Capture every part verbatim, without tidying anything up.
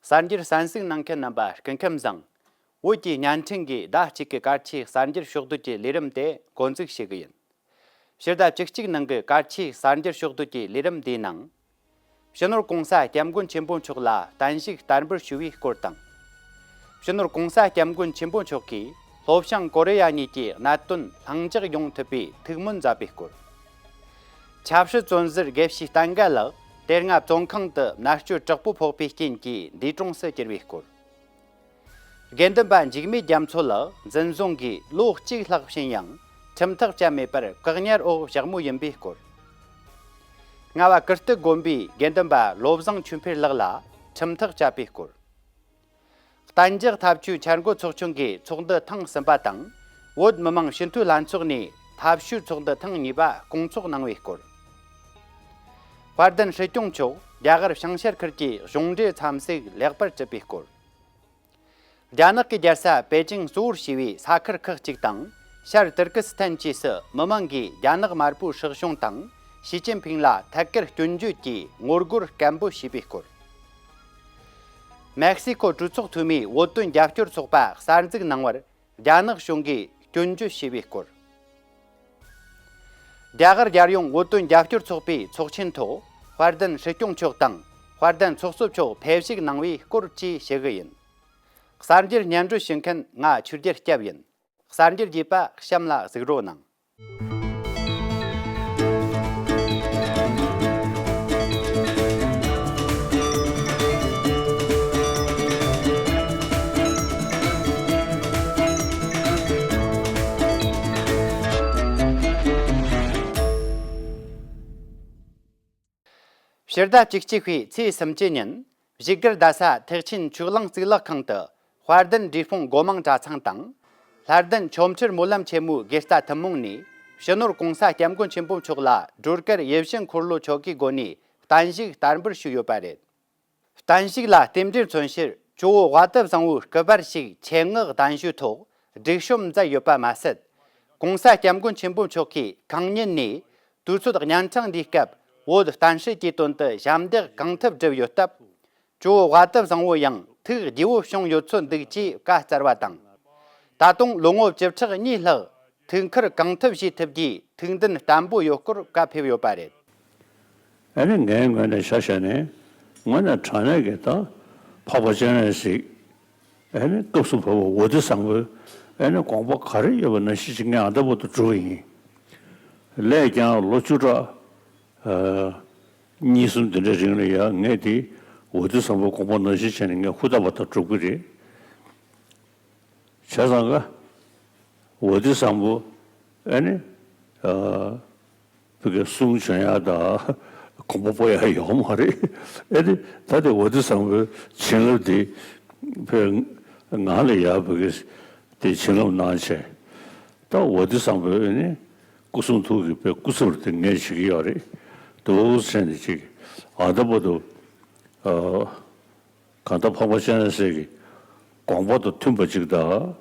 གསར་འགྱུར་གསན་གཟིགས་གནང་མཁན་རྣམ་པ་སྐུ་ཁམས་བཟང་། བོད་ཀྱི་བརྙན་འཕྲིན་གྱི་ཟླ་གཅིག་གི་གལ་ཆེའི་གསར་འགྱུར་ཕྱོགས་བསྡུས་ཀྱི་ལས་རིམ་དེ་འགོ་འཛུགས་བྱེད་ཀྱི་ཡིན། ཕྱི་ཟླ་བཅུ་གཅིག་ནང་གི་གལ་ཆེའི་གསར་འགྱུར་ཕྱོགས་བསྡུས་ཀྱི་ལས་རིམ་འདིའི་ནང་། སྤྱི་ནོར་༸གོང་ས་༸སྐྱབས་མགོན་ཆེན་པོ་མཆོག་ལ་བརྟན་བཞུགས་བསྟར་འབུལ་ཞུ་བའི་སྐོར་དང་། སྤྱི་ནོར་༸གོང་ས་༸སྐྱབས་མགོན་ཆེན་པོ་མཆོག་གིས་ལྷོ་བྱང་ཀོ་རི་ཡ་གཉིས་ཀྱི་གནད་དོན་ལྷིང་འཇགས་ཡོང་ཐུབ་པའི་ཐུགས་སྨོན་མཛད་པའི་སྐོར། ཆབ་སྲིད་བཙོན་ཟུར་དགེ་བཤེས་བསྟན་དགའ་ལགས་དེ་སྔ་བཙོན་ཁང་དུ་མནར་གཅོད་དྲག་པོ་ཕོག་པའི་རྐྱེན་གྱིས་འདས་གྲོངས་སུ་གྱུར་བའི་སྐོར། དགེ་འདུན་པ་འཇིགས་མེད་རྒྱ་མཚོ་ལགས་འཛིན་བཟུང་གིས་ལོ་གཅིག་ལྷག་ཕྱིན་ཡང་ཁྲིམས་ཐག་བཅད་མེད་པར་བཀག་ཉར་འོག་བཞག་མུས་ཡིན་པའི་སྐོར། རྔ་བ་ཀིརྟི་དགོན་པའི་དགེ་འདུན་པ་བློ་བཟང་ཆོས་འཕེལ་ལགས་ལ་ཁྲིམས་ཐག་བཅད་པའི་སྐོར། གཏན་འཇགས་ཐབས་ཇུས་འཆར་འགོད་ཚོགས་ཆུང་གིས་ཚོགས་འདུ་ཐེངས་གསུམ་པ་དང་བོད་མི་མང་སྤྱི་འཐུས་ལྷན་ཚོགས་ནས་ཐབས་ཤེས་ཚོགས་འདུ་ཐེངས་གཉིས་པ་སྐོང་ཚོགས་གནང་བའི་སྐོར། དཔལ་ལྡན་སྲིད་སྐྱོང་མཆོག་རྒྱ་གར་བྱང་ཤར་ཁུལ་གྱི་གཞུང་འབྲེལ་འཚམས་གཟིགས་ལེགས་པར་གྲུབ་པའི་སྐོར། རྒྱ་ནག་གི་རྒྱལ་ས་པེ་ཅིང་གཙོ་བོར་བྱས་པའི་ས་ཁུལ་ཁག་ཅིག་དང་ཤར་ཏུར་ཀི་སི་ཐན་བཅས་སུ་མི་མང་གིས་རྒྱ་ནག་དམར་པོའི་སྲིད་གཞུང་དང་ཞི་ཅིན་ཕིང་ལ་ཐད་ཀར་སྐྱོན་བརྗོད་ཀྱིས་ངོ་རྒོལ་སྐད་འབོད་བྱས་པའི་སྐོར། མེག་སི་ཀོ་གྲོས་ཚོགས་འཐུས་མིའི་བོད་དོན་རྒྱབ་སྐྱོར་ཚོགས་པ་གསར་འཛུགས་གནང་བར་རྒྱ་ནག་གཞུང་གིས་སྐྱོན་བརྗོད་བྱས་པའི་སྐོར། རྒྱ་གར་རྒྱལ་ཡོངས་བོད་དོན་རྒྱབ་སྐྱོར་ཚོགས་པའི་ཚོགས་ཆེན་ཐོག་དཔལ་ལྡན་སྲིད་སྐྱོང་མཆོག་དང་དཔལ་ལྡན་ཚོགས་གཙོ་མཆོག་ཕེབས་བཞུགས་གནང་བའི་སྐོར་བཅས་ཞུ་གི་ཡིན། གསར་འགྱུར་སྙན་སྒྲོན་ཞུ་མཁན་ང་ཆོས་རྒྱལ་སྐྱབས་ཡིན། གསར་འགྱུར་རྒྱས་པ་གཤམ་ལ་གཟིགས་རོགས་གནང་། ཕྱི་ཟླ་བཅུ་གཅིག་པའི་ཚེས་སུམ་ཅུ་ཉིན་བཞུགས་སྒར་རྡ་ས་ཐེག་ཆེན་ཆོས་གླིང་གཙུག་ལག་ཁང་དུ་དཔལ་ལྡན་འབྲས་སྤུངས་སྒོ་མང་གྲྭ་ཚང་དང་། ལྷ་ལྡན་ཆོ་འཕྲུལ་སྨོན་ལམ་ཆེན་མོའི་དགེ་རྩ་ཐུན་མོང་ནས་སྤྱི་ནོར་༸གོང་ས་༸སྐྱབས་མགོན་ཆེན་པོ་མཆོག་ལ་སྒྲོལ་དཀར་ཡིད་བཞིན་འཁོར་ལོ་ཆོ་གའི་སྒོ་ནས་བརྟན་བཞུགས་བསྟར་འབུལ་ཞུས་ཡོད་པ་རེད། བརྟན་བཞུགས་ལ་རྟེན་འབྲེལ་མཚོན་ཕྱིར་ཇོ་བོ་དབལ་ཏི་བཟང་བོའི་སྐུ་པར་ཞིག་ཆེད་མངགས་གདན་ཞུའི་ཐོག་སྒྲིག་ཤོམ་མཛད་ཡོད་པ་མ་ཟད། ༸གོང་ས་༸སྐྱབས་མགོན་ཆེན་པོ་མཆོག་གིས་གང་ཉིད་ནས་དུས་ཚོད་གཉན་འཕྲང་འདིའི་སྐབས་བོད་བསྟན་སྲིད་ཀྱི་དོན་དུ་ཞབས་འདེགས་གང་ཐུབ་བསྒྲུབས་ཡོད་སྟབས། ཇོ་བོ་དབལ་ཏི་བཟང་བོ་ཡང་ཐུགས་དགྱེས་བོ་བྱུང་ཡོད་ཚོད་འདུག་ཅེས་བཀའ་སྩལ་བ་དང་། ད་དུང་ལོ་ངོ་བཅུ་ཕྲག་གཉིས་ལྷག་ཐུགས་ཁུར་གང་ཐུབ་བཞེས་ཐུབ་རྒྱུའི་ཐུགས་འདུན་བརྟན་པོ་ཡོད་སྐོར་བཀའ་ཕེབས་ཡོད་པ་རེད། ཨ་ནི་ངའི་ངོས་ནས་ཆ་བཞག་ནས་ངོས་ནས་དྲང་གནས་ཀྱི་ད་འཕགས་པ་སྤྱན་རས་གཟིགས་ཨ་ནི་སྐབས་སུ་བབས་པ་ཝ་ཏི་བཟང་པོའི་ཨ་ནི་དགོངས་པ་ག་རེ་ཡོད་པ་ནང་བཞིན་ཅིག་ངས་ཨ་ད་བར་དུ་སྒྲུབ་པ་ཡིན། ལས་ཀྱང་ལོ་བཅུ་ཕྲག་གཉིས་གསུམ་དེ་འདྲའི་རིང་ལ་ཡང་ངས་དེ་ཝ་ཏི་བཟང་པོའི་དགོངས་པ་ནང་བཞིན་བྱས་ནས་ངས་ཧུར་ཐག་པ་ཐག་སྒྲུབ་ཀྱི་རེད། བྱས་ཙང་ཀ་ཝ་ཏི་བཟང་པོ་ཨ་ནི་ཨ་བི་གའི་གསུང་བྱོན་ཡག་དང་དགོངས་པ་སྤོ་ཡག་ཡོད་མ་རེད། ཨ་ནི་ད་དེ་ཝ་ཏི་བཟང་པོའི་བྱིན་རླབས་དེ་བི་གའི་ངག་ལ་ཡག་བི་གའི་དེ་བྱིན་རླབས་གནང་བྱས་ད་ཝ་ཏི་བཟང་པོའི་ཨ་ནི་སྐུ་གསུང་ཐུགས་ཀྱི་བི་གའི་སྐུ་ཚབ་དེ་ངས་བྱེད་ཀྱི་ཡོད་རེད། དུ་བྱས་ནས་ཅིག་ཨ་ད་བར་དུ་ཨ། གང་ལྟར་འཕགས་པ་སྤྱན་རས་གཟིགས་ཀྱི་དགོངས་པ་དང་མཐུན་པ་ཅིག་དང་།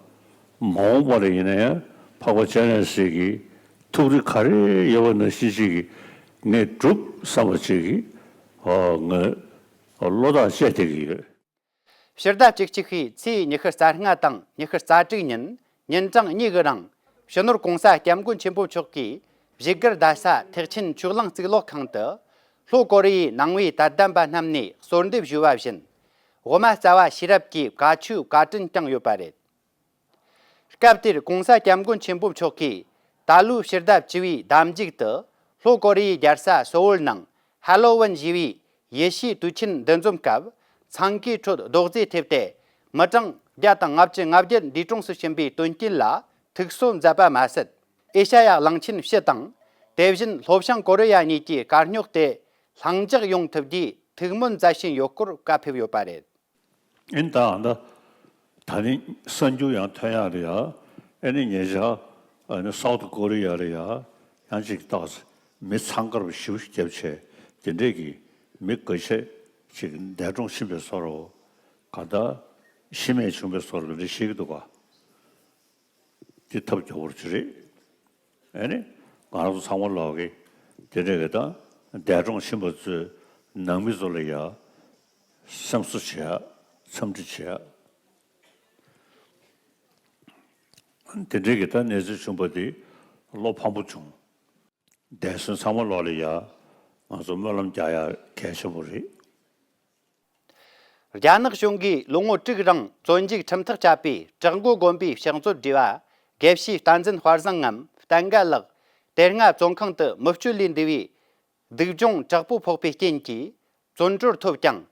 མ་འོངས་པ་ལ་ཡིན་ན་ཡང་འཕགས་པ་སྤྱན་རས་གཟིགས་ཀྱི་ཐུགས་རེ་ག་རེ་ཡོད་པ་ནང་བཞིན་ཅིག་གི་ངས་སྒྲུབ་བསམ་པ་ཅིག་གི་ཨ་ངས་བློ་ཐག་བཅད་བསྡད་ཀྱི་ཡོད། ཕྱི་ཟླ་བཅུ་གཅིག་པའི་ཚེས་ཉི་ཤུ་རྩ་ལྔ་དང་ཉི་ཤུ་རྩ་དྲུག་ཉིན་ཉིན་གྲངས་གཉིས་ཀྱི་རིང་སྤྱི་ནོར་༸གོང་ས་༸སྐྱབས་མགོན་ཆེན་པོ་མཆོག་གིས་བཞུགས་སྒར་རྡ་ས་ཐེག་ཆེན་ཆོས་གླིང་གཙུག་ལག་ཁང་དུ་ལྷོ་ཀོ་རི་ཡའི་ནང་པའི་དད་ལྡན་པ་རྣམས་ནས་གསོལ་འདེབས་ཞུས་པ་བཞིན་དབུ་མ་རྩ་བ་ཤེས་རབ་ཀྱི་བཀའ་ཆོས་བཀའ་དྲིན་བསྐྱངས་ཡོད་པ་རེད། སྐབས་དེར་༸གོང་ས་༸སྐྱབས་མགོན་ཆེན་པོ་མཆོག་གིས་ད་ལོའི་ཕྱི་ཟླ་བཅུ་བའི་ཟླ་མཇུག་ཏུ་ལྷོ་ཀོ་རི་ཡའི་རྒྱལ་ས་སོ་ཝོལ་ནང་ཧ་ལོ་ཝིན་ཞེས་པའི་ཡེ་ཤུའི་དུས་ཆེན་འདུ་འཛོམས་སྐབས་འཚང་ཁའི་ཁྲོད་རྡོག་རྫིས་ཐེབས་ཏེ་མི་གྲངས་བརྒྱ་དང་ལྔ་བཅུ་ང་བརྒྱད་འདས་གྲོངས་སུ་ཕྱིན་པའི་དོན་རྐྱེན་ལ་ཐུགས་གསོ་མཛད་པ་མ་ཟད། ཨེ་ཤ་ཡ་གླིང་ཆེན་སྤྱི་དང་། དེ་བཞིན་ལྷོ་བྱང་ཀོ་རི་ཡ་གཉིས་ཀྱི་དཀའ་རྙོག་དེ་ལྷིང་འཇགས་ཡོང་ཐུབ་རྒྱུའི་ཐུགས་སྨོན་མཛད་བཞིན་ཡོད་སྐོར་བཀའ་ཕེབས་ཡོད་པ་རེད། ཨིན་ད་ཨ་ད་ད་ནི་གསར་འགྱུར་ཡང་ཐོན་ཡག་རེད་ཡ། ཨེ་ནི་ཉེ་ཆར་ཨ་ནི་སའུ་ཐི་ཀོ་རི་ཡ་རེད་ཡ། ཡང་ཅིག་ཏག་མི་འཚང་ཁ་པ་ཞེ་པོ་ཞིག་བརྒྱབ་བྱས་དེ་འདྲས་ཀྱི་མི་འགའ་ཤས་ཅིག་འདས་གྲོངས་ཕྱིན་པའི་བཟོ་འདྲ་གང་ལྟར་ཤི་རྨས་བྱུང་བའི་བཟོ་འདྲ་འདི་འདྲ་བཤད་ཀྱི་འདུག་ག་འདི་ཐབས་སྐྱོ་པོ་ཅིག་རེད། ཨེ་ནི་ང་རང་ཚོ་ཚང་མ་ལོག་གི་དེ་འདྲས་ཀྱི་ད་འདས་གྲོངས་ཕྱིན་པ་ཚོའི་ནང་མི་ཚོ་ལ་ཡ་སེམས་གསོ་བྱེད་ཡ་ འཚམས་འདྲི་བྱས། དེ་འདྲའི་གི་ད་གནས་ཚུལ་བྱུང་པ་དེ་བློ་ཕམ་པོ་བྱུང་། འདས་སོང་ཚང་མ་ལོག་ལ་ཡ་ང་ཚོ་སྨོན་ལམ་རྒྱག་ཡ་གལ་ཆེན་པོ་རེད། རྒྱ་ནག་གཞུང་གིས་ལོ་ངོ་དྲུག་རིང་བཙོན་འཇུག་ཁྲིམས་ཐག་བཅད་པའི་བྲག་མགོ་དགོན་པའི་ཕྱག་མཛོད་སྒྲིག་པ་དགེ་བཤེས་བསྟན་འཛིན་དཔལ་བཟང་ངམ་བསྟན་དགའ་ལགས་དེ་སྔ་བཙོན་ཁང་དུ་མི་སྤྱོད་ལས་འདས་པའི་སྡུག་སྦྱོང་དྲག་པོ་ཕོག་པའི་རྐྱེན་གྱིས་བཙོན་གྲོལ་ཐོབ་ཀྱང་།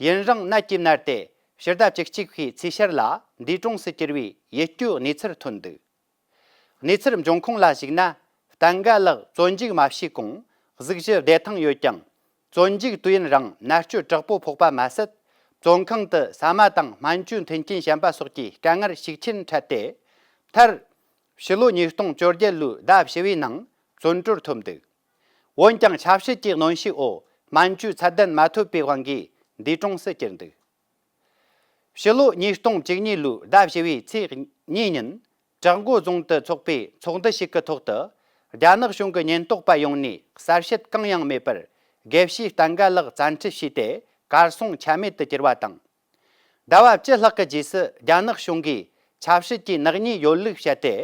ཡུན་རིང་ནད་ཀྱིས་མནར་ཏེ་ཕྱི་ཟླ་བཅུ་གཅིག་པའི་ཚེས་ཤར་ལ་འདས་གྲོངས་སུ་གྱུར་བའི་ཡིད་སྐྱོའི་གནས་ཚུལ་ཐོན་འདུག། གནས་ཚུལ་འབྱུང་ཁུངས་ལ་གཞིགས་ན། བསྟན་དགའ་ལགས་བཙོན་འཇུག་མ་བྱས་གོང་གཟུགས་གཞི་བདེ་ཐང་ཡོད་ཀྱང་། བཙོན་འཇུག་དུས་ཡུན་རིང་མནར་གཅོད་དྲག་པོ་ཕོག་པ་མ་ཟད། བཙོན་ཁང་དུ་ཟ་མ་དང་སྨན་བཅོས་མཐུན་རྐྱེན་ཞན་པ་སོགས་ཀྱི་དཀའ་ངལ་ཤུགས་ཆེན་འཕྲད་དེ། མཐར། ཕྱི་ལོ་ཉིས་སྟོང་བཅོ་བརྒྱད་ལོའི་ཟླ་བཞི་པའི་ནང་བཙོན་གྲོལ་ཐོབ་འདུག། འོན་ཀྱང་ཆབ་སྲིད་ཀྱི་གནོན་ཤུགས་འོག་སྨན་བཅོས་ཚད་ལྡན་མ་ཐོབ་པའི་དབང་གིས་འདས་གྲོངས་སུ་གྱུར་འདུག། ཕྱི་ལོ་ཉིས་སྟོང་བཅུ་གཉིས་ལོའི་ཟླ་བཞི་པའི་ཚེས་གཉིས་ཉིན། བྲག་མགོ་རྫོང་དུ་འཚོགས་པའི་ཚོགས་འདུ་ཞིག་གི་ཐོག་ཏུ། རྒྱ་ནག་གཞུང་གི་ཉེན་རྟོག་པ་ཡོངས་ནས་གསལ་བཤད་གང་ཡང་མེད་པར། དགེ་བཤེས་བསྟན་དགའ་ལགས་བཙན་ཁྲིད་བྱས་ཏེ། གར་སོང་ཆ་མེད་དུ་གྱུར་བ་དང་། ཟླ་བ་བཅུ་ལྷག་གི་རྗེས་སུ་རྒྱ་ནག་གཞུང་གིས་ཆབ་སྲིད་ཀྱི་ནག་ཉེས་ཡོད་ལུགས་བཤད་དེ།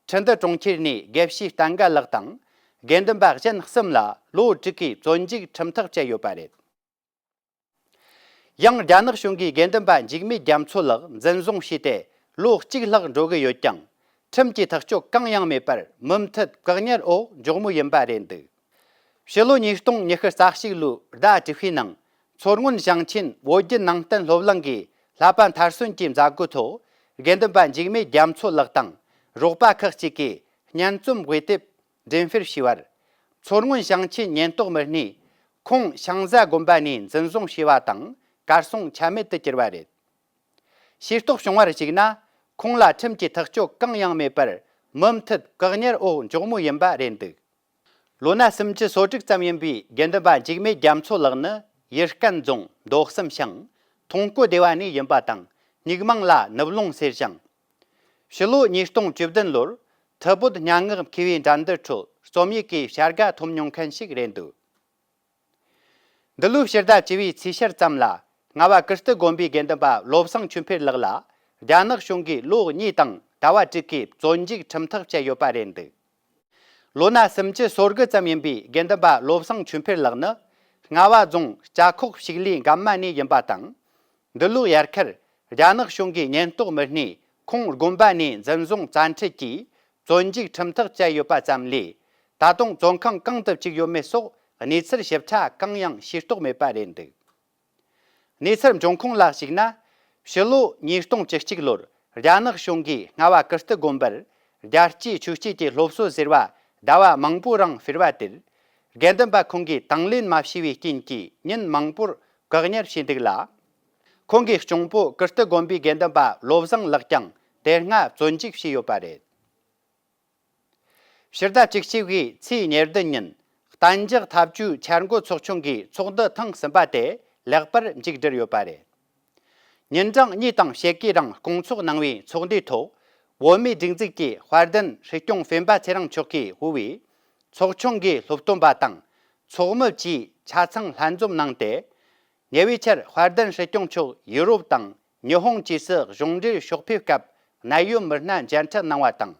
ཁྲི་འདུ་གྲོང་ཁྱེར་ནས་དགེ་བཤེས་བསྟན་དགའ་ལགས་དང་། དགེ་འདུན་པ་གཞན་གསུམ་ལ་ལོ་དྲུག་གི་བཙོན་འཇུག་ཁྲིམས་ཐག་བཅད་ཡོད་པ་རེད། ཡང་རྒྱ་ནག་གཞུང་གིས་དགེ་འདུན་པ་འཇིགས་མེད་རྒྱ་མཚོ་ལགས་འཛིན་བཟུང་བྱས་ཏེ་ལོ་གཅིག་ལྷག་འགྲོ་གི་ཡོད་ཀྱང་། ཁྲིམས་ཀྱི་ཐག་གཅོད་གང་ཡང་མེད་པར་མུ་མཐུད་བཀག་ཉར་འོག་འཇོག་མུས་ཡིན་པ་རེད་འདུག། ཕྱི་ལོ་ཉིས་སྟོང་ཉི་ཤུ་རྩ་གཅིག་ལོའི་ཟླ་དྲུག་པའི་ནང་། མཚོ་སྔོན་ཞིང་ཆེན་བོད་བརྒྱུད་ནང་བསྟན་སློབ་གླིང་གིས་བསླབ་པ་མཐར་སོན་གྱི་མཛད་སྒོའི་ཐོག། དགེ་འདུན་པ་འཇིགས་མེད་རྒྱ་མཚོ་ལགས་དང་རོགས་པ་ཁག་ཅིག་གིས་སྙན་རྩོམ་དབུས་དེབ་འགྲེམས་སྤེལ་བྱས་པར། མཚོ་སྔོན་ཞིང་ཆེན་ཉེན་རྟོག་མི་སྣས་ཁོང་ཞང་བཟའ་དགོན་པ་ནས་འཛིན་བཟུང་བྱས་པ་དང་གར་སོང་ཆ་མེད་དུ་གྱུར་བ་རེད། ཤེས་རྟོགས་བྱུང་བར་གཞིགས་ན། ཁོང་ལ་ཁྲིམས་ཀྱི་ཐག་གཅོད་གང་ཡང་མེད་པར་མུ་མཐུད་བཀག་ཉར་འོག་འཇོག་མུས་ཡིན་པ་རེད་འདུག། ལོ་ན་སུམ་ཅུ་སོ་དྲུག་ཙམ་ཡིན་པའི་དགེ་འདུན་པ་འཇིགས་མེད་རྒྱ་མཚོ་ལགས་ནི་ཡུལ་སྐད་རྫོང་མདོ་གསུམ་ཤང་ཐོང་ཀོ་སྡེ་བ་ནས་ཡིན་པ་དང་། སྙིགས་མིང་ལ་ནུབ་ལུང་ཟེར་ཞིང་། ཕྱི་ལོ་ཉིས་སྟོང་བཅུ་བདུན་ལོར་ཐི་བོད་སྙན་ངག་མཁས་པའི་འགྲན་བསྡུར་ཁྲོད་རྩོམ་ཡིག་གི་བྱ་དགའ་ཐོབ་མྱོང་མཁན་ཞིག་རེད་འདུག། འདི་ལོའི་ཕྱི་ཟླ་བཅུ་བའི་ཚེས་ཤར་ཙམ་ལ། རྔ་བ་ཀིརྟི་དགོན་པའི་དགེ་འདུན་པ་བློ་བཟང་ཆོས་འཕེལ་ལགས་ལ། རྒྱ་ནག་གཞུང་གིས་ལོ་གཉིས་དང་ཟླ་བ་དྲུག་གི་བཙོན་འཇུག་ཁྲིམས་ཐག་བཅད་ཡོད་པ་རེད་འདུག། ལོ་ན་སུམ་ཅུ་སོ་དགུ་ཙམ་ཡིན་པའི་དགེ་འདུན་པ་བློ་བཟང་ཆོས་འཕེལ་ལགས་ནི། རྔ་བ་རྫོང་སྐྱ་ཁོག་ཕྱུགས་ལས་འགབ་མ་ནས་ཡིན་པ་དང་། འདི་ལོའི་དབྱར་ཁར། རྒྱ་ནག་གཞུང་གི་ཉེན་རྟོག་མི་སྣས་ཁོང་དགོན་པ་ནས་འཛིན་བཟུང་བཙན་ཁྲིད་ཀྱིས་བཙོན་འཇུག་ཁྲིམས་ཐག་བཅད་ཡོད་པ་ཙམ་ལས། ད་དུང་བཙོན་ཁང་གང་དུ་བཅུག་ཡོད་མེད་སོགས་གནས་ཚུལ་ཞིབ་ཕྲ་གང་ཡང་ཤེས་རྟོགས་མེད་པ་རེད་འདུག། གནས་ཚུལ་འབྱུང་ཁུངས་ལ་གཞིགས་ན། ཕྱི་ལོ་ཉིས་སྟོང་བཅུ་གཅིག་ལོར་རྒྱ་ནག་གཞུང་གིས་རྔ་བ་ཀིརྟི་དགོན་པར་རྒྱལ་གཅེས་ཆོས་གཅེས་ཀྱི་སློབ་གསོ་ཟེར་བ་ཟླ་བ་མང་པོའི་རིང་སྤེལ་བ་དེར། དགེ་འདུན་པ་ཁོང་གིས་དང་ལེན་མ་བྱས་པའི་རྐྱེན་གྱིས་ཉིན་མང་པོར་བཀག་ཉར་བྱས་འདུག་ལ། ཁོང་གི་གཅུང་པོ་ཀིརྟི་དགོན་པའི་དགེ་འདུན་པ་བློ་བཟང་ལགས་ཀྱང་དེ་སྔ་བཙོན་འཇུག་བྱས་ཡོད་པ་རེད། ཕྱི་ཟླ་བཅུ་གཅིག་པའི་ཚེས་ཉེར་བདུན་ཉིན། གཏན་འཇགས་འཐབ་ཇུས་འཆར་འགོད་ཚོགས་ཆུང་གི་ཚོགས་འདུ་ཐེངས་གསུམ་པ་དེ་ལེགས་པར་མཇུག་བསྒྲིལ་ཡོད་པ་རེད། ཉིན་གྲངས་གཉིས་དང་ཕྱེད་ཀའི་རིང་སྐོང་ཚོགས་གནང་བའི་ཚོགས་འདུའི་ཐོག། བོད་མིའི་སྒྲིག་འཛུགས་ཀྱི་དཔལ་ལྡན་སྲིད་སྐྱོང་སྤེན་པ་ཚེ་རིང་མཆོག་གིས་དབུས་པའི་ཚོགས་ཆུང་གི་སློབ་སྟོན་པ་དང་། ཚོགས་མི་བཅས་ཆ་ཚང་ལྷན་འཛོམས་གནང་སྟེ། ཉེ་བའི་ཆར་དཔལ་ལྡན་སྲིད་སྐྱོང་མཆོག་ཡུ་རོབ་དང་ཉི་ཧོང་བཅས་སུ་གཞུང་འབྲེལ་ཕྱོགས་ཕེབས་སྐབས་གནད་ཡོད་མི་སྣ་མཇལ་འཕྲད་གནང་བ་དང་།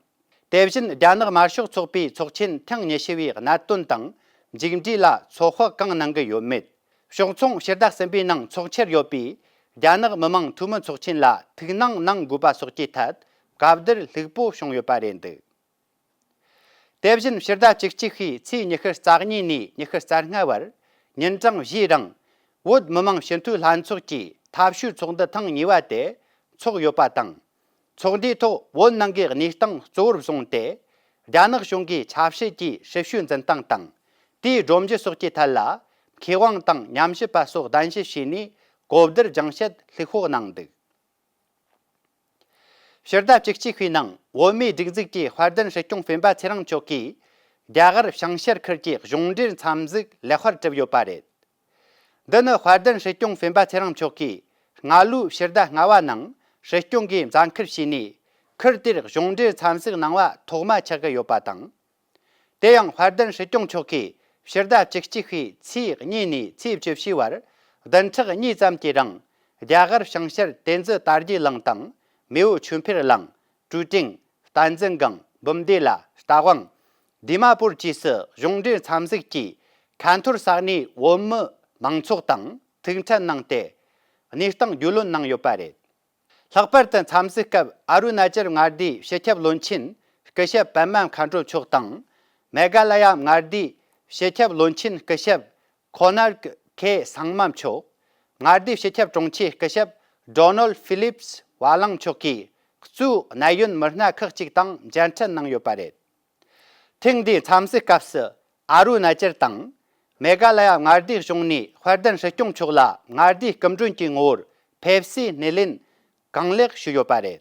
དེ་བཞིན་རྒྱ་ནག་དམར་ཤོག་ཚོགས་པའི་ཚོགས་ཆེན་ཐེངས་ཉི་ཤུ་པའི་གནད་དོན་དང་མཇུག་འབྲས་ལ་ཚོད་དཔག་གང་གནང་གི་ཡོད་མེད། ཕྱོགས་མཚུངས་ཕྱི་ཟླ་གསུམ་པའི་ནང་འཚོགས་འཆར་ཡོད་པའི་རྒྱ་ནག་མི་དམངས་འཐུས་མི་ཚོགས་ཆེན་ལ་ཐུགས་སྣང་གནང་དགོས་པ་སོགས་ཀྱི་ཐད་གྲོས་བསྡུར་ལྷུག་པོ་བྱུང་ཡོད་པ་རེད་འདུག། དེ་བཞིན་ཕྱི་ཟླ་བཅུ་གཅིག་པའི་ཚེས་ཉི་ཤུ་རྩ་གཉིས་ནས་ཉི་ཤུ་རྩ་ལྔ་བར་ཉིན་གྲངས་བཞིའི་རིང་བོད་མི་མང་སྤྱི་འཐུས་ལྷན་ཚོགས་ཀྱི་ཐབས་ཇུས་ཚོགས་འདུ་ཐེངས་གཉིས་པ་དེ་འཚོགས་ཡོད་པ་དང་། ཚོགས་འདུའི་ཐོག་བོད་ནང་གི་གནས་སྟངས་གཙོ་བོར་བཟུང་སྟེ། རྒྱ་ནག་གཞུང་གིས་ཆབ་སྲིད་ཀྱི་སྲིད་བྱུས་འཛིན་སྟངས་དང་། དེའི་སྒྲོམ་གཞི་སོགས་ཀྱི་ཐད་ལ་མཁས་དབང་དང་ཉམས་ཞིབ་པ་སོགས་གདན་ཞུ་བྱས་ནས་གོ་བསྡུར་སྦྱང་བཤད་ལྷུག་པོ་གནང་འདུག། ཕྱི་ཟླ་བཅུ་གཅིག་པའི་ནང་བོད་མིའི་སྒྲིག་འཛུགས་ཀྱི་དཔལ་ལྡན་སྲིད་སྐྱོང་སྤེན་པ་ཚེ་རིང་མཆོག་གིས་རྒྱ་གར་བྱང་ཤར་ཁུལ་གྱི་གཞུང་འབྲེལ་འཚམས་གཟིགས་ལེགས་པར་གྲུབ་ཡོད་པ་རེད། འདི་ནི་དཔལ་ལྡན་སྲིད་སྐྱོང་སྤེན་པ་ཚེ་རིང་མཆོག་གིས་སྔ་ལོའི་ཕྱི་ཟླ་ལྔ་པ་ནང་སྲིད་སྐྱོང་གིས་མཛད་འཁུར་བྱས་ནས་ཁུལ་དེར་གཞུང་འབྲེལ་འཚམས་གཟིགས་གནང་བ་ཐོག་མ་ཆགས་ཀྱི་ཡོད་པ་དང་། དེ་ཡང་དཔལ་ལྡན་སྲིད་སྐྱོང་མཆོག་གིས་ཕྱི་ཟླ་བཅུ་གཅིག་པའི་ཚེས་གཉིས་ནས་ཚེས་བཅུ་བཞི་བར་བདུན་ཕྲག་གཉིས་ཙམ་གྱི་རིང་ རྒྱ་གར་བྱང་ཤར་ཏེན་ཙི་དར་རྒྱས་གླིང་དང་མེའོ་ཆོས་འཕེལ་གླིང་། ཀྲུའུ་ཀྲིང་། བསྟན་འཛིན་སྒང་། བུམ་སྡེ་ལ། རྟ་དབང་། དི་མ་པུར་བཅས་སུ་གཞུང་འབྲེལ་འཚམས་གཟིགས་ཀྱིས་ཁ་འཐོར་ས་གནས་བོད་མི་མང་ཚོགས་དང་ཐུག་འཕྲད་གནང་སྟེ། གནས་སྟངས་རྒྱུས་ལོན་གནང་ཡོད་པ་རེད། ལྷག་པར་དུ་འཚམས་གཟིགས་སྐབས་ཨ་རུ་ན་ཅལ་མངའ་སྡེའི་སྤྱི་ཁྱབ་བློན་ཆེན་སྐུ་ཞབས་པད་མ་མཁའ་འགྲོ་མཆོག་དང་། མེ་གྷ་ལ་ཡ་མངའ་སྡེའི་སྤྱི་ཁྱབ་བློན་ཆེན་སྐུ་ཞབས་ཁོ་ནར་ཁེ་སང་མ་མཆོག་མངའ་སྡེའི་སྤྱི་ཁྱབ་དྲུང་ཆེ་སྐུ་ཞབས་ཌོ་ནལ་ཧྥི་ལིབས་ཝ་ལང་མཆོག་གིས་གཙོས་གནད་ཡོད་མི་སྣ་ཁག་ཅིག་དང་མཇལ་འཕྲད་གནང་ཡོད་པ་རེད། ཐེངས་འདིའི་འཚམས་གཟིགས་སྐབས་སུ་ཨ་རུ་ན་ཅལ་དང་མེ་གྷ་ལ་ཡ་མངའ་སྡེའི་གཞུང་ནས་དཔལ་ལྡན་སྲིད་སྐྱོང་མཆོག་ལ་མངའ་སྡེའི་སྐུ་མགྲོན་གྱི་ངོ་བོར་ཕེབས་བསུའི་སྣེ་ལེན་གང་ལེགས་ཞུས་ཡོད་པ་རེད།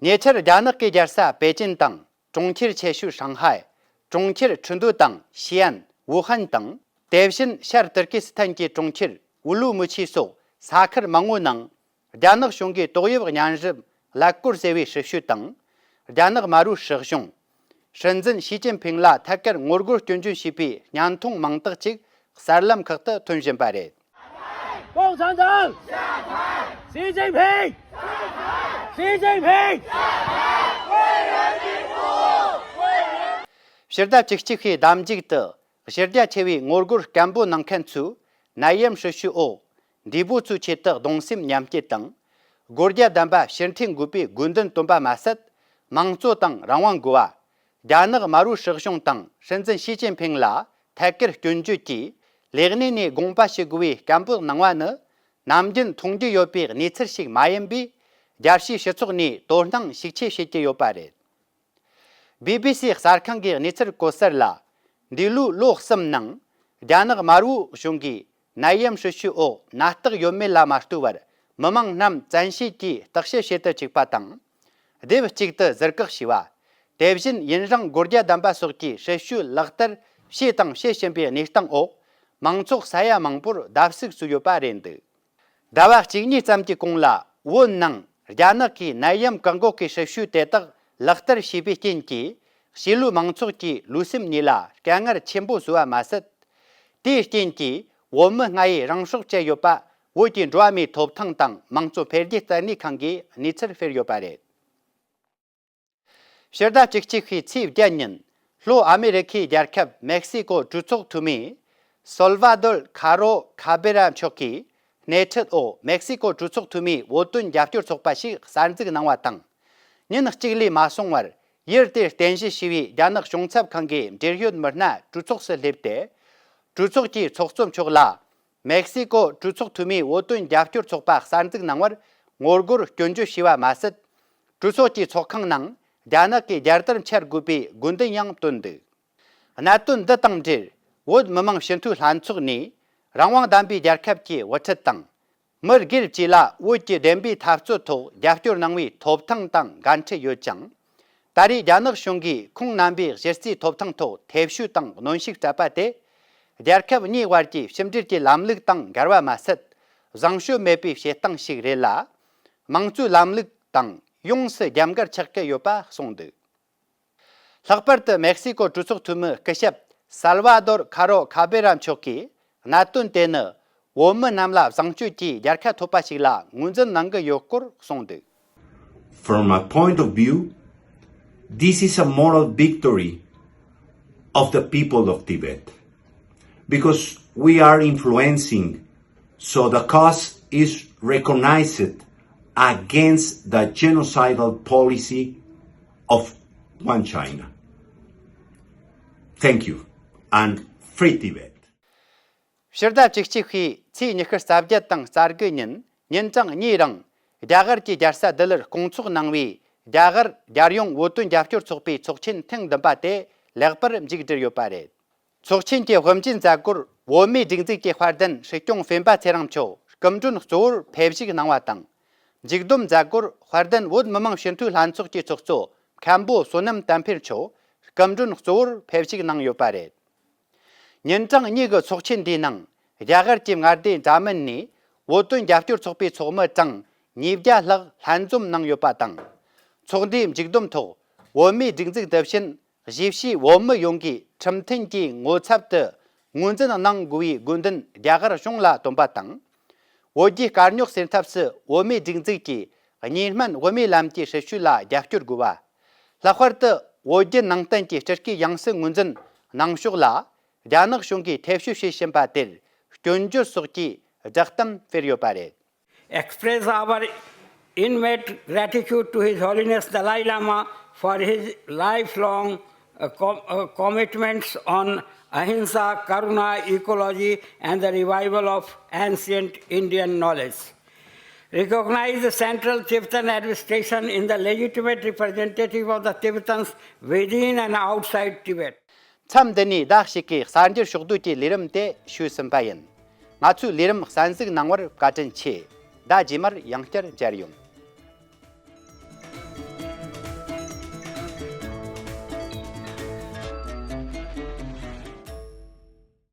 ཉེ་ཆར་རྒྱ་ནག་གི་རྒྱལ་ས་པེ་ཅིན་དང་གྲོང་ཁྱེར་ཆེ་ཤོས་ཧྲང་ཧའེ། གྲོང་ཁྱེར་ཁྲིན་ཏུའུ་དང་ཞི་ཨན། ཝུ་ཧན་དང་། དེ་བཞིན་ཤར་ཏུར་ཀི་སི་ཐན་གྱི་གྲོང་ཁྱེར་ཨུ་ལུ་མུ་ཆི་སོགས་ས་ཁུལ་མང་བོའི་ནང་རྒྱ་ནག་གཞུང་གིས་ཏོག་དབྱིབས་གཉན་རིམས་ཀླད་ཀོར་ཟེར་བའི་སྲི་ཞུ་དང་། རྒྱ་ནག་དམར་པོའི་སྲིད་གཞུང་། སྲིད་འཛིན་ཞི་ཅིན་ཕིང་ལ་ཐད་ཀར་ངོ་རྒོལ་སྐྱོན་བརྗོད་བྱས་པའི་བརྙན་ཐུང་མང་དག་ཅིག་གསར་ལམ་ཁག་ཏུ་ཐོན་བཞིན་པ་རེད། 共产党下台！习近平！习近平！下台！为人民服务！为人 ཕྱི་ཟླ་བཅུ་གཅིག་པའི་ཟླ་མཇུག་ཏུ་གཞི་རྒྱ་ཆེ་བའི་ངོ་རྒོལ་སྐད་འབོད་གནང་མཁན་ཚོས་ནད་ཡམས་སྲི་ཞུའི་འོག་འདས་པོ་ཚོའི་ཆེད་དུ་གདུང་སེམས་མཉམ་སྐྱེད་དང་། སྒོ་བརྒྱ་ལྡན་པ་ཕྱིར་འཐེན་དགོས་པའི་དགོས་འདུན་བཏོན་པ་མ་ཟད། མང་གཙོ་དང་རང་དབང་དགོས་པ། རྒྱ་ནག་དམར་པོའི་སྲིད་གཞུང་དང་སྲིད་འཛིན་ཞི་ཅིན་ཕིང་ལ་ཐད་ཀར་སྐྱོན་བརྗོད་ཀྱིས་ལས་གནས་ནས་དགོངས་པ་ཞུ་དགོས་པའི་སྐད་འབོད་གནང་བ་ནི། ནམ་རྒྱུན་མཐོང་རྒྱུ་ཡོད་པའི་གནས་ཚུལ་ཞིག་མ་ཡིན་པས། རྒྱལ་སྤྱིའི་སྤྱི་ཚོགས་ནས་དོ་སྣང་ཤུགས་ཆེ་བྱེད་ཀྱི་ཡོད་པ་རེད། བི་བི་སི་གསར་ཁང་གི་གནས་ཚུལ་བཀོད་གསར་ལ། འདས་ལོའི་ལོ་གསུམ་ནང་རྒྱ་ནག་དམར་པོའི་གཞུང་གིས་ནད་ཡམས་སྲི་ཞུའི་འོག་ནད་རྟགས་ཡོད་མེད་ལ་མ་ལྟོས་པར་མི་མང་རྣམས་བཙན་ཤེད་ཀྱིས་བརྟག་དཔྱད་བྱེད་དུ་བཅུག་པ་དང་། སྡེབ་གཅིག་ཏུ་ཟུར་བཀག་བྱས་པ། དེ་བཞིན་ཡུན་རིང་སྒོ་བརྒྱ་ལྡན་པ་སོགས་ཀྱི་སྲི་ཞུ་ལག་བསྟར་བྱས་དང་བྱེད་བཞིན་པའི་གནས་སྟངས་འོག་མང་ཚོགས་ས་ཡ་མང་པོར་བརྡབ་གསིག་བཟོས་ཡོད་པ་རེད་འདུག་ཟླ་བ་གཅིག་གཉིས་ཙམ་གྱི་གོང་ལ་བོད་ནང་རྒྱ་ནག་གིས་ནད་ཡམས་བཀག་འགོག་གི་སྲི་ཞུ་དེ་དག་ལག་བསྟར་བྱས་པའི་རྐྱེན་གྱིས་གཞིས་ལུས་མང་ཚོགས་ཀྱི་ལུས་སེམས་གཉིས་ལ་དཀའ་ངལ་ཆེན་པོ་བཟོས་པ་མ་ཟད། དེའི་རྐྱེན་གྱིས་བོད་མི་ལྔ་ཡིས་རང་སྲོག་བཅད་ཡོད་པ་བོད་ཀྱི་འགྲོ་བ་མིའི་ཐོབ་ཐང་དང་མང་གཙོ་འཕེལ་རྒྱས་ལྟེ་གནས་ཁང་གིས་གནས་ཚུལ་སྤེལ་ཡོད་པ་རེད། ཕྱི་ཟླ་བཅུ་གཅིག་པའི་ཚེས་བརྒྱད་ཉིན་ལྷོ་ཨ་མེ་རི་ཁའི་རྒྱལ་ཁབ་མེག་སི་ཀོ་གྲོས་ཚོགས་འཐུས་མི་སོལ་ཝ་དོལ་ཁ་རོ་ཁ་བེ་ར་མཆོག་གིས་སྣེ་ཁྲིད་འོག་མེག་སི་ཀོ་གྲོས་ཚོགས་འཐུས་མིའི་བོད་དོན་རྒྱབ་སྐྱོར་ཚོགས་པ་ཞིག་གསར་འཛུགས་གནང་བ་དང་། ཉིན་གཅིག་ལས་མ་སོང་བར་ཡུལ་དེར་རྟེན་གཞི་བྱས་པའི་རྒྱ་ནག་གཞུང་ཚབ་ཁང་གི་འབྲེལ་ཡོད་མི་སྣ་གྲོས་ཚོགས་སུ་སླེབས་ཏེ། གྲོས་ཚོགས་ཀྱི་ཚོགས་གཙོ་མཆོག་ལ། མེག་སི་ཀོ་གྲོས་ཚོགས་འཐུས་མིའི་བོད་དོན་རྒྱབ་སྐྱོར་ཚོགས་པ་གསར་འཛུགས་གནང་བར་ངོ་རྒོལ་སྐྱོན་བརྗོད་བྱས་པ་མ་ཟད། གྲོས་ཚོགས་ཀྱི་ཚོགས་ཁང་ནང་རྒྱ་ནག་གི་རྒྱལ་དར་འཕྱར་དགོས་པའི་དགོས་འདུན་ཡང་བཏོན་འདུག་གནད་དོན་འདི་དང་འབྲེལ་བོད་མི་མང་སྤྱི་འཐུས་ལྷན་ཚོགས་ནས་རང་དབང་ལྡན་པའི་རྒྱལ་ཁབ་ཀྱི་དབུ་ཁྲིད་དང་། མི་སྒེར་བཅས་ལ་བོད་ཀྱི་བདེན་པའི་འཐབ་རྩོད་ཐོག་རྒྱབ་སྐྱོར་གནང་བའི་ཐོབ་ཐང་དང་འགན་འཁྲི་ཡོད་ཅིང་། ད་རེས་རྒྱ་ནག་གཞུང་གིས་ཁོང་རྣམ་པའི་གཞི་རྩའི་ཐོབ་ཐང་ཐོག་ཐེ་བྱུས་དང་གནོན་ཤུགས་སྤྲད་པ་དེ། རྒྱལ་ཁབ་གཉིས་དབར་གྱི་ཕྱི་འབྲེལ་གྱི་ལམ་ལུགས་དང་འགལ་བ་མ་ཟད། བཟང་སྤྱོད་མེད་པའི་བྱེད་སྟངས་ཤིག་རེད་ལ། དམངས་གཙོའི་ལམ་ལུགས་དང་ཡོངས་སུ་རྒྱབ་འགལ་ཆགས་ཀྱི་ཡོད་པ་གསུངས་འདུག་ལྷག་པར་དུ་མེག་སི་ཀོ་གྲོས་ཚོགས་འཐུས་མི་སྐུ་ཞབས་སལ་ཝ་དོར་ཁ་རོ་ཁ་བེ་ར་མཆོག་གིས་གནད་དོན་དེ་ནི་བོད་མི་རྣམས་ལ་བཟང་སྤྱོད་ཀྱི་རྒྱལ་ཁ་ཐོབ་པ་ཞིག་ལ་ངོས་འཛིན་གནང་གི་ཡོད་སྐོར་གསུངས་འདུག From my point of view, this is a moral victory of the people of Tibet because we are influencing, so the cause is recognized against the genocidal policy of one China. Thank you and free Tibet. ཕྱི་ཟླ་བཅུ་གཅིག་པའི་ཚེས་ཉི་ཤུ་རྩ་བརྒྱད་དང་རྩ་དགུ་ཉིན་ཉིན་གྲངས་གཉིས་རིང་རྒྱ་གར་གྱི་རྒྱལ་ས་ལྡི་ལིར་སྐོང་ཚོགས་གནང་བའི་རྒྱ་གར་རྒྱལ་ཡོངས་བོད་དོན་རྒྱབ་སྐྱོར་ཚོགས་པའི་ཚོགས་ཆེན་ཐེངས་བདུན་པ་དེ་ལེགས་པར་མཇུག་བསྒྲིལ་ཡོད་པ་རེད། ཚོགས་ཆེན་གྱི་དབུ་འབྱེད་མཛད་སྒོར་བོད་མིའི་སྒྲིག་འཛུགས་ཀྱི་དཔལ་ལྡན་སྲིད་སྐྱོང་སྤེན་པ་ཚེ་རིང་མཆོག་སྐུ་མགྲོན་གཙོ་བོར་ཕེབས་ཞུགས་གནང་བ་དང་། མཇུག་བསྡོམས་མཛད་སྒོར་དཔལ་ལྡན་བོད་མི་མང་སྤྱི་འཐུས་ལྷན་ཚོགས་ཀྱི་ཚོགས་གཙོ་མཁན་པོ་བསོད་ནམས་བསྟན་འཕེལ་མཆོག་སྐུ་མགྲོན་གཙོ་བོར་ཕེབས་ཞུགས་གནང་ཡོད་པ་རེད། ཉིན་གྲངས་གཉིས་ཀྱི་ཚོགས་ཆེན་འདིའི་ནང་རྒྱ་གར་གྱི་མངའ་སྡེ་འདྲ་མིན་ནས་བོད་དོན་རྒྱབ་སྐྱོར་ཚོགས་པའི་ཚོགས་མི་གྲངས་ཉིས་བརྒྱ་ལྷག་ལྷན་འཛོམས་གནང་ཡོད་པ་དང་། ཚོགས་འདུའི་མཇུག་བསྡོམས་ཐོག་བོད་མིའི་སྒྲིག་འཛུགས་འདི་བཞིན་གཞིས་བྱེས་བོད་མི་ཡོངས་ཀྱིས་ཁྲིམས་མཐུན་གྱི་ངོ་ཚབ་ཏུ་ངོས་འཛིན་གནང་དགོས་པའི་དགོས་འདུན་རྒྱ་གར་གཞུང་ལ་བཏོན་པ་དང་ བོད་རྒྱའི་དཀའ་རྙོག་སེལ་ཐབས་སུ་བོད་མིའི་སྒྲིག་འཛུགས་ཀྱིས་གཉིས་སྨན་བོད་མིའི་ལམ་གྱི་སྲིད་བྱུས་ལ་རྒྱབ་སྐྱོར་དགོས་པ། ལྷག་པར་དུ་བོད་བརྒྱུད་ནང་བསྟན་གྱི་སྤྲུལ་སྐུའི་ཡང་སྲིད་ངོས་འཛིན་གནང་ཕྱོགས་ལ་རྒྱ་ནག་གཞུང་གིས་ཐེ་བྱུས་བྱེད་བཞིན་པ་དེར་སྐྱོན་བརྗོད་སོགས་ཀྱི་བསྒྲགས་གཏམ་སྤེལ་ཡོད་པ་རེད། Express our inmate gratitude to His Holiness Dalai Lama for his lifelong uh, com- uh, commitments on ahimsa, karuna, ecology, and the revival of ancient Indian knowledge. Recognize the Central Tibetan Administration in the legitimate representative of the Tibetans within and outside Tibet. མཚམས་འདི་ནས་ཟླ་ཞིག་གི་གསར་འགྱུར་ཕྱོགས་བསྡུས་ཀྱི་ལས་རིམ་དེ་ཞུས་ཟིན་པ་ཡིན། ང་ཚོའི་ལས་རིམ་གསན་གཟིགས་གནང་བར་བཀའ་དྲིན་ཆེ། ཟླ་རྗེས་མར་ཡང་བསྐྱར་མཇལ་ཡོང་།